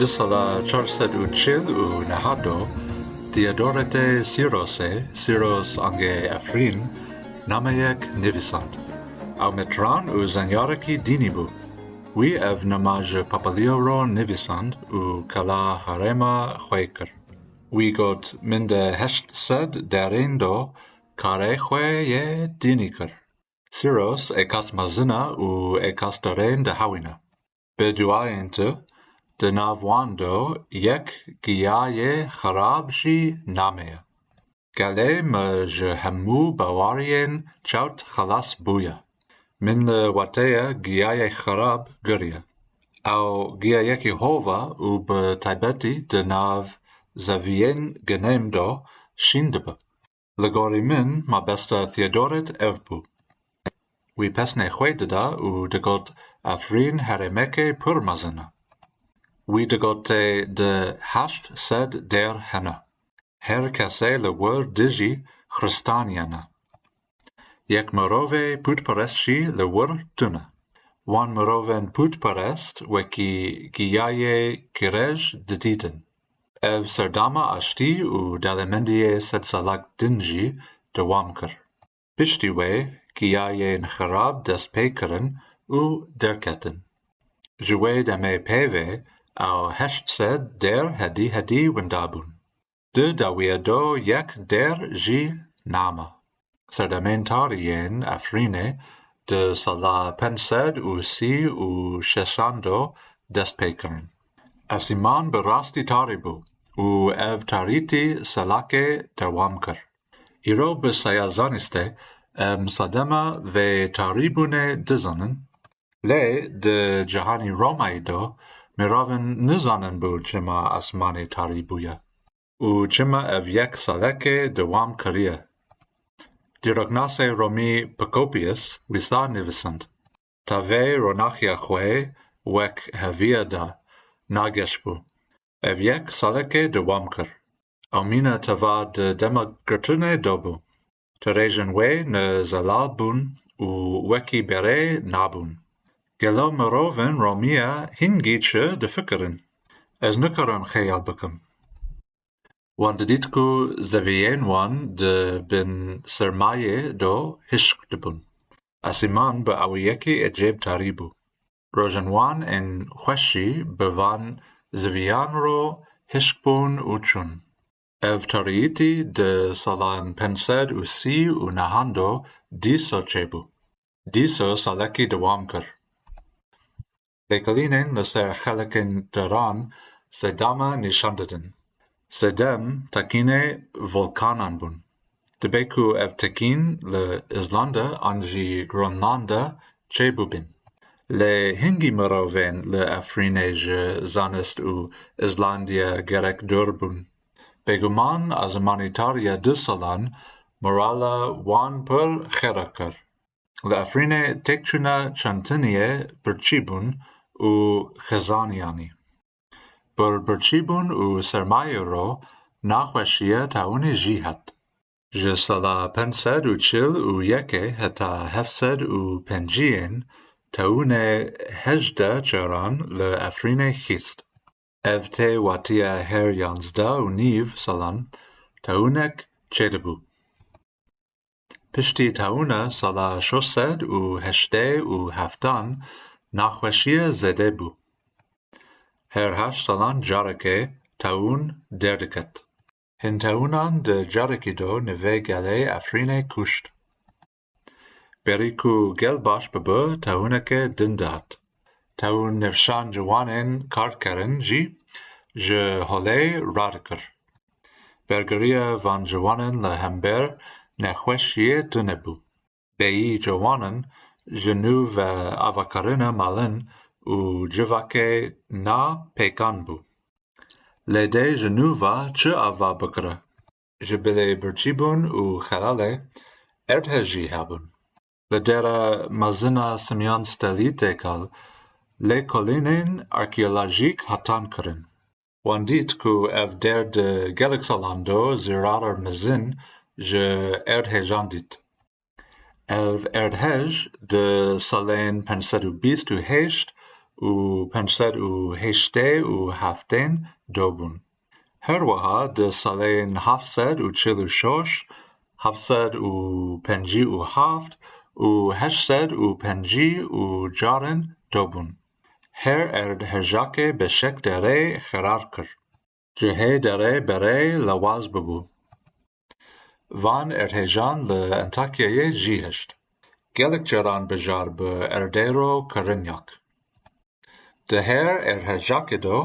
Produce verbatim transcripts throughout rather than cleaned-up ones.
Di sala çar sed û çil û neha do Theodoretê Sîrosê, Sîros angê Efrîn, nameyek nivîsand. Ew mitran û zanyarekî dînî bû. Wî ev nama ji Papaliyo re nivîsand û kela herêma xwe kir. Wî got, min di heşt sed derên do karê xwe yê dînî kir. Sîros êkas mezin e û êkas derên dihewîne. Bi duayên tu, di nav wan do yek giyayê xerab jî nameye. Gelê me ji hemû baweriyên çewt xelas bûye. Min li wateye giyayê xerab giriye. Ew giyayekî hov e û bi taybetî di nav zeviyên ginêm do şîn dibe. Li gorî min mabesta Theodoret ev bû. Wî pesnê xwe dida û digot, Efrîn herêmekê pir mezin e. Wî digot tê de heşt sed dêr hene. Her kesê li wir dijî Xiristaniyê ne. Yek mirovê pûtperest jî li wir tune. Wan mirovên pûtperest wekî giyayê kirêj didîtin. Ev serdama aştî û delemendiyê sedsalak din jî dewam kir. Piştî wê giyayên xerab dest pê kirin û derketin. Ji wê demê pê ve ew heşt sed dêr hedî hedî winda bûn. Di dawiya do yek dêr jî nama. Serdemên tarî yên Efrînê di sala pênc sed û sî û şeşan do dest pê kirin. Esîman bi rastî tarî bû û ev tarîtî salakê dewam kir. Îro bi saya zanîstê em sedema vê tarîbûnê dizanin, lê di cihanî Romayî de mirovên nizanin bû çima esmanê tarî bûye û çima ev yek salekê dewam kiriye. Dîroknasê Romî Procopius wisa nivîsand, Tavê ronaxiya xwe wek heviya da nageş bû. Ev yek salekê dewam kir. Ew mîna teva di dema girtinê de bû. Tirêjên wê ne zelal bûn û wekî berê nabûn. Gelo mirovên Romiya hingî çi difikirin? Ez nikarim xeyal bikim. Wan didît ku zeviyên wan di bin sermayê de hişk dibûn. Esîman bi awiyekî ecêb tarî bû. Rojên wan ên xweş jî bi van zeviyan re hişk bûn û çûn. Ev tarîtî di salan pênc sed û sî û nehan de dîsa çêbû. Dîsa salekî dewam kir. Lêkolînên li ser xelekên deran sedema nîşan didin. Sedem tekînê volkanan bûn. Dibe ku ev tekîn li Îzlanda an jî Groenlanda çêbûbin. Lê hingî mirovên li Efrînê ji zanist û Îzlandiya gerek dûr bûn. Bêguman azmanî tariya du salan morala wan pir xera kir. Li Efrînê têkçûna çandiniyê birçî bûn û xizaniyanî. Bi birçîbûn û sermayê re naxweşiya tawûnê jî hat. Ji sala pênc sed û çil û yekê heta heft sed û pênciyên tawûnê hejdeh caran li Efrînê xist. Ev tê watiya her yanzdeh û nîv salan tawûnek çêdibû. Piştî tawûna sala şeş sed û heştê û heftan naxweşiya zêde bû. Her heşt salan carekê tawûn derdiket. Hin tawûnan di carekî de nivê gelê Efrînê kuşt. Berî ku gel baş bibe, tawûneke din dihat. Tawûn nifşan ciwanên kar kirin jî ji holê radikir. Bergiriya van ciwanên li hember nexweşiyê tune bû. Bêyî ciwanan ji nû ve avakirina malin û civakê na pêkan bû. Lê dê ji nû ve çi ava bikire? Ji bilî birçîbûn û xelalê erdhej jî hebûn. Li dêra mezin a Simyon Stelî têkal lêkolînên arkeolojîk hatan kirin. Wan dît ku ev dêr di gelek salan de zirara mezin ji erdhêjan dît. Ev erdhej di salên pênc sed û bîst û heşt û pênc sed û heştê û heftên do bûn. Her wiha di salên heft sed û çil û şeş, heft sed û pêncî û heft û heşt sed û pêncî û carin do bûn. Her erdhejake beşek derê xerar kir. Cihê derê berê lewaz bibû. Van erdhejan li Antakyayê jî hişt. Gelek caran bijar bi erdê re kirin yak. Di her erdhejakê de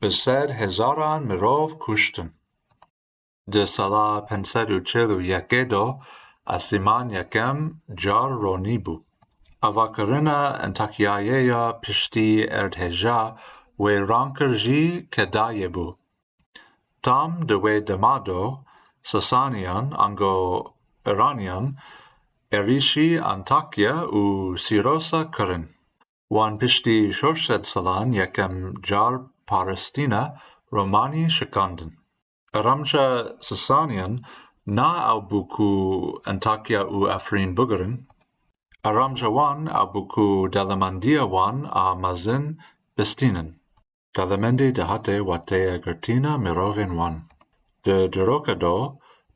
bi sed hezaran mirov kuştin. Di sala pênc sed û çil û yekê de Asîman yekem car ronî bû. Avakirina Antakyayê ya piştî erdhêja wêran kir jî kedayê bû. Tam di wê dema de Sasaniyan ango Îraniyan êrîşî Antakya û Sîrosa kirin. Wan piştî şeş sed salan yekem car paristîna Romanî şikandin. Eramca Sasaniyan na ew bû ku Antakya û Efrîn bigirin. Eramca wan ew bû ku dewlemendiya wan a mezin bistînin. Dewlemendî dihate wateya girtina mirovên wan. Di diroka de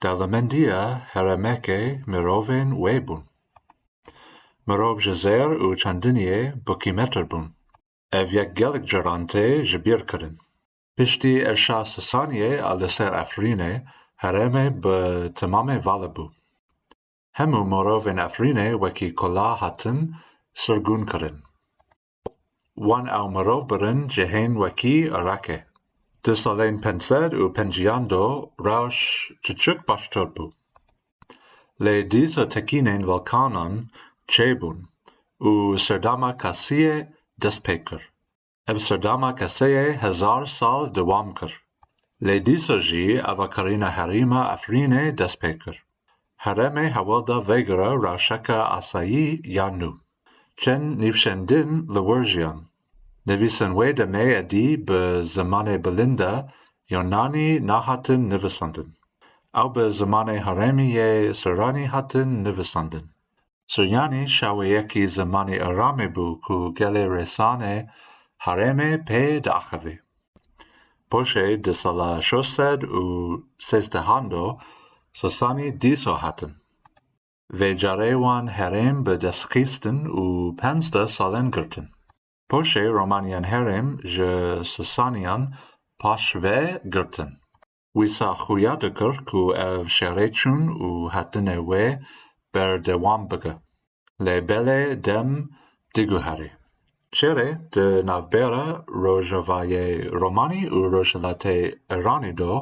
dewlemendiya herêmeke mirovên wê bûn. Mirov ji zêr û çandiniyê bi qîmetir bûn. Ev yek gelek caran tê ji bîr kirin. Piştî êrîşa Sasaniyê a li ser Efrînê, herêmê bi temamê vala bû. Hemû mirovên Efrînê wekî kola hatin sirgûn kirin. Wan ew mirov birin cihên wekî Iraqê. Di salên pênc sed û pêncîyan de rewş çiçik baştir bû. Lê dîsa tekînên volkanan çêbûn û serdema Kasiyê dest pê kir. Ev serdema Kasiyê hezar sal dewam kir. Lê dîsa jî avakirina herêma Efrînê dest pê kir. Herêmê hewil da vegire rewşeke asayî ya nû. Çend nivîsên din li wir jiyan. Nivîsên wê demê êdî bi zimanê bilind a Yunanî nahatin nivîsandin. Ew bi zimanê herêmî yê Sûranî hatin nivîsandin. Sûranî şaweyekî zimanê Aramê bû ku gelê rêsanê herêmê pê diaxivî. Paşê di sala şeş sed û sêzdehan de Sasanî dîsa hatin. Vê carê wan herêm bi dest xistin û pênc sed salan girtin. Paşê Romaniyan herêm ji Sasaniyan paş ve girtin. Wisa xuya dikir ku ev şerê çûn û hatinê wê berdewam bike. Lê belê dem diguherî. Şerê di navbera Rojavayê Romanî û Rojhilatê Îranî de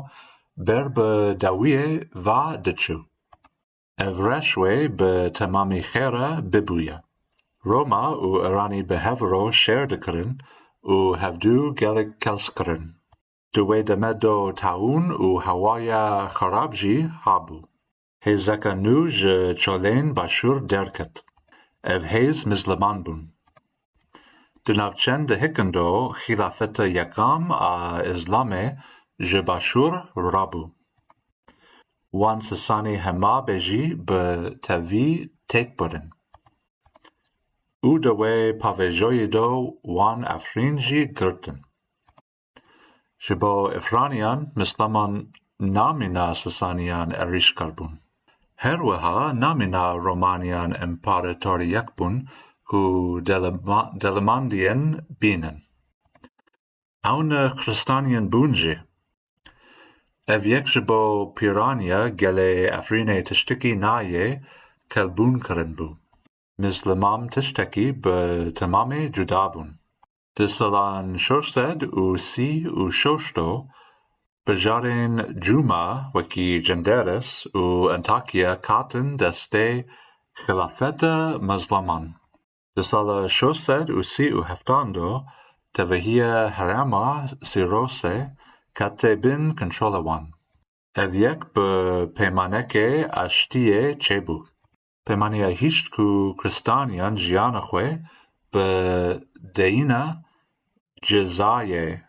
ber bi dawiyê ve diçû. Ev rewş wê bi temamî xêr bibûye. Roma û Îranî bi hev re şer dikirin û hevdu gelek qels kirin. Di wê demê de taûn û hewaya xerab jî hebû. Hêzeke nû ji çolên başûr derket. Ev hêz Mizliman bûn. Di navçend dehikin de xîlafeta yekem a Îslamê ji başûr rabû. Wan Sasanî hema be jî bi tevî têk birin. Û di wê pavêjoyê de wan Efrîn jî girtin. Ji bo Efraniyan Misliman namîna Sasaniyan êrîşkar bûn. Her wiha namîna Romaniyan împaratoriyek bûn ku delema-, delemandiyên bînin. Ew ne Xiristaniyên bûn jî. Ev yek ji bo pîraniya gelê Efrînê tiştekî nayê qelbûn kirin bû. Misliman tiştekî bi temamê cuda bûn. Di salan şeş sed û sî û şeş de bajarên Cûma wekî Cenderis û Antakya hatin destê xilafeta Mizliman. Di sala şeş sed û sî û heftan de tevahiya herêma Sîrosê kete bin kontrola wan. Ev yek bi peymanekê aştiyê çêbû. Peymaniya hişt ku Kristaniyan jiyana xwe bi deyîna cizayê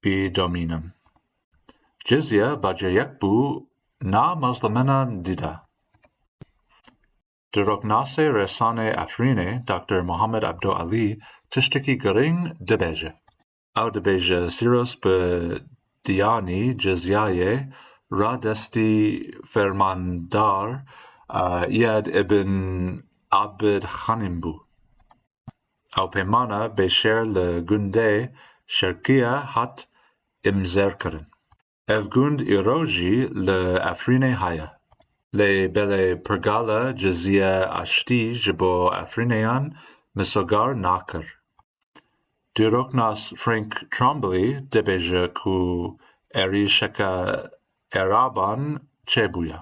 bidomînin. Cizye bacê yek bû na mezliminan dida. Dîroknasê rêsanê Efrînê, Doktor Muhammed Ebdo Elî, tiştekî girîng dibêje. Ew dibêje, Sîros bi diyanî ciziyayê radestî fermandar, e, Îyad ibn Abid Xanim bû. Ew peymana bêşer li gundê Şerkiye hat îmzerkirin. Ev gund îro jî li Efrînê heye. Lê belê pirgala ciziya aştî ji bo Efrîneyan misogar nakir. Dîroknas Frank Trombley dibêje ku êrîşeke Eraban çêbûye.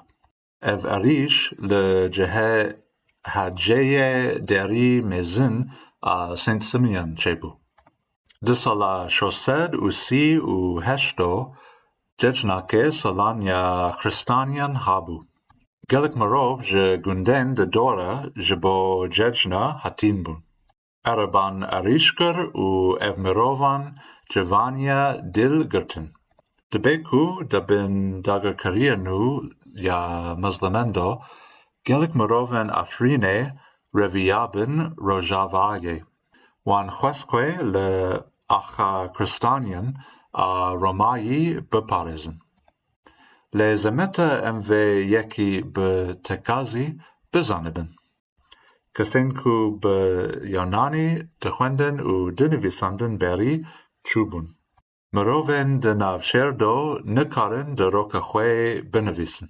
Ev êrîş li cihê heceyê derî mezin a Saint Simeon çêbû. Di sala şeş sed û sî û heşt de cejnakê salanya Xiristaniyan habû. Gelek mirov ji gundên di dora ji bo cejna hatîn bûn. Ereban êrîş kir û ev mirovan civaniya dil girtin. Dibe ku di bin dagirkeriya nû ya Mizlimendo gelek mirovên Efrînê reviyabin Rojavayê. Wan xwest ku li axa Kristaniyan a Romayî biparêzin. Lê zehmet e em vê yekî bi tekazî bizanibin. Kesên ku bi Yunanî dixwendin û dinivîsandin berî çûbûn. Mirovên di nav şer de nikarin diroka xwe binivîsin.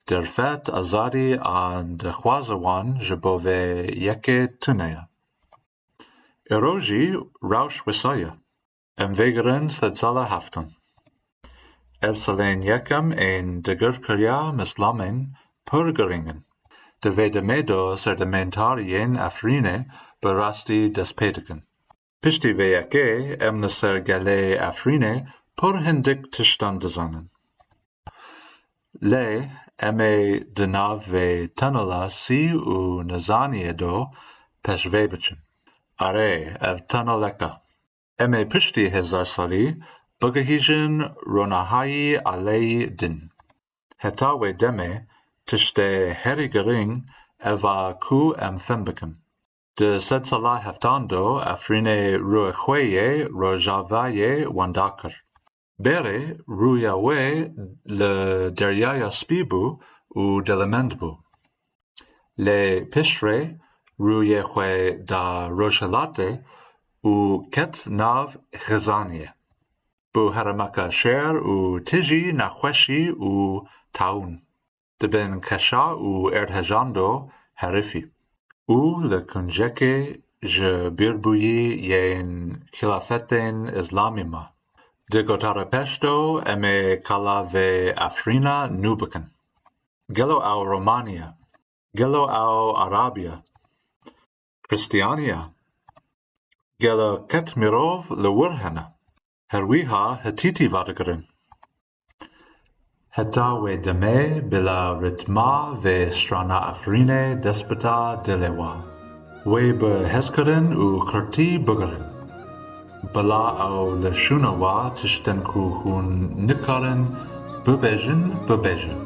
Derfet, azadî an dixwaza wan ji bo vê yekê tune ye. Îro jî rewş wisa ye. Em vêgirin sedsala heftan. Ev salên yekem ên dagirkeriya mizlimên pir girîng in. Di vê demê de serdemêndariyên Efrînê bi rastî dest pê dikin. Piştî vê yekê em li ser gelê Efrînê pir hindik tiştan dizanin. Lê em ê di nav vê tunela sî û nizaniyê de pêşvê biçin. Erê, ev tunelek e. Em ê piştî hezar salî bigihîjin ronahiyê aleyî din. Heta wê demê tiştê herî girîng ev e ku em fêm bikin. Di sedsala heftan de Efrînê rûyê xwe yê rojavayê wenda kir. Berê rûya wê li Deryaya Spî bû û delemend bû. Lê piştre rûyê xwe da rojhilatê û ket nav xizaniyê. Bû herêmeke şer û tijî nexweşî û taûn. Di bin keşa û erdhejan de herifî. Û li kuncekê ji bîrbûyî yên xilafetên îslamî ma. Di gotara pêş de em ê kala vê Efrîna nû bikin. Gelo ew Romanî ye? Gelo ew Arabî ye? Xiristiyaniya? Gelo ket mirov li wir hene? Her wiha Hitîtî vedigirin. Heta wê demê bila ritma vê strana Efrînê dest bida dilê we. Wê bi hezkirin û xirtî bigirin. Bila ew li şûna we tiştên ku hûn nikarin bibêjin, bibêjin.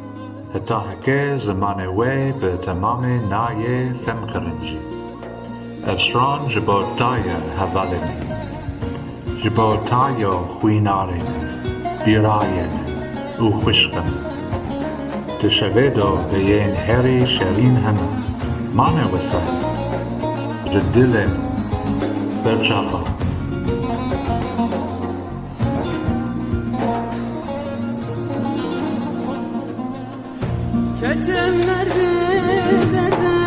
Heta heke zimanê wê bi temamê nayê fêmkirin jî. Ev stran ji bo te ye hevalê min. Ji bo te ye xwînarê min, birayê min û xwişkê min. Di şevê de bêyên herî şerîn hene. Mane wisa ji dilê min berçava. Ketem merdê derde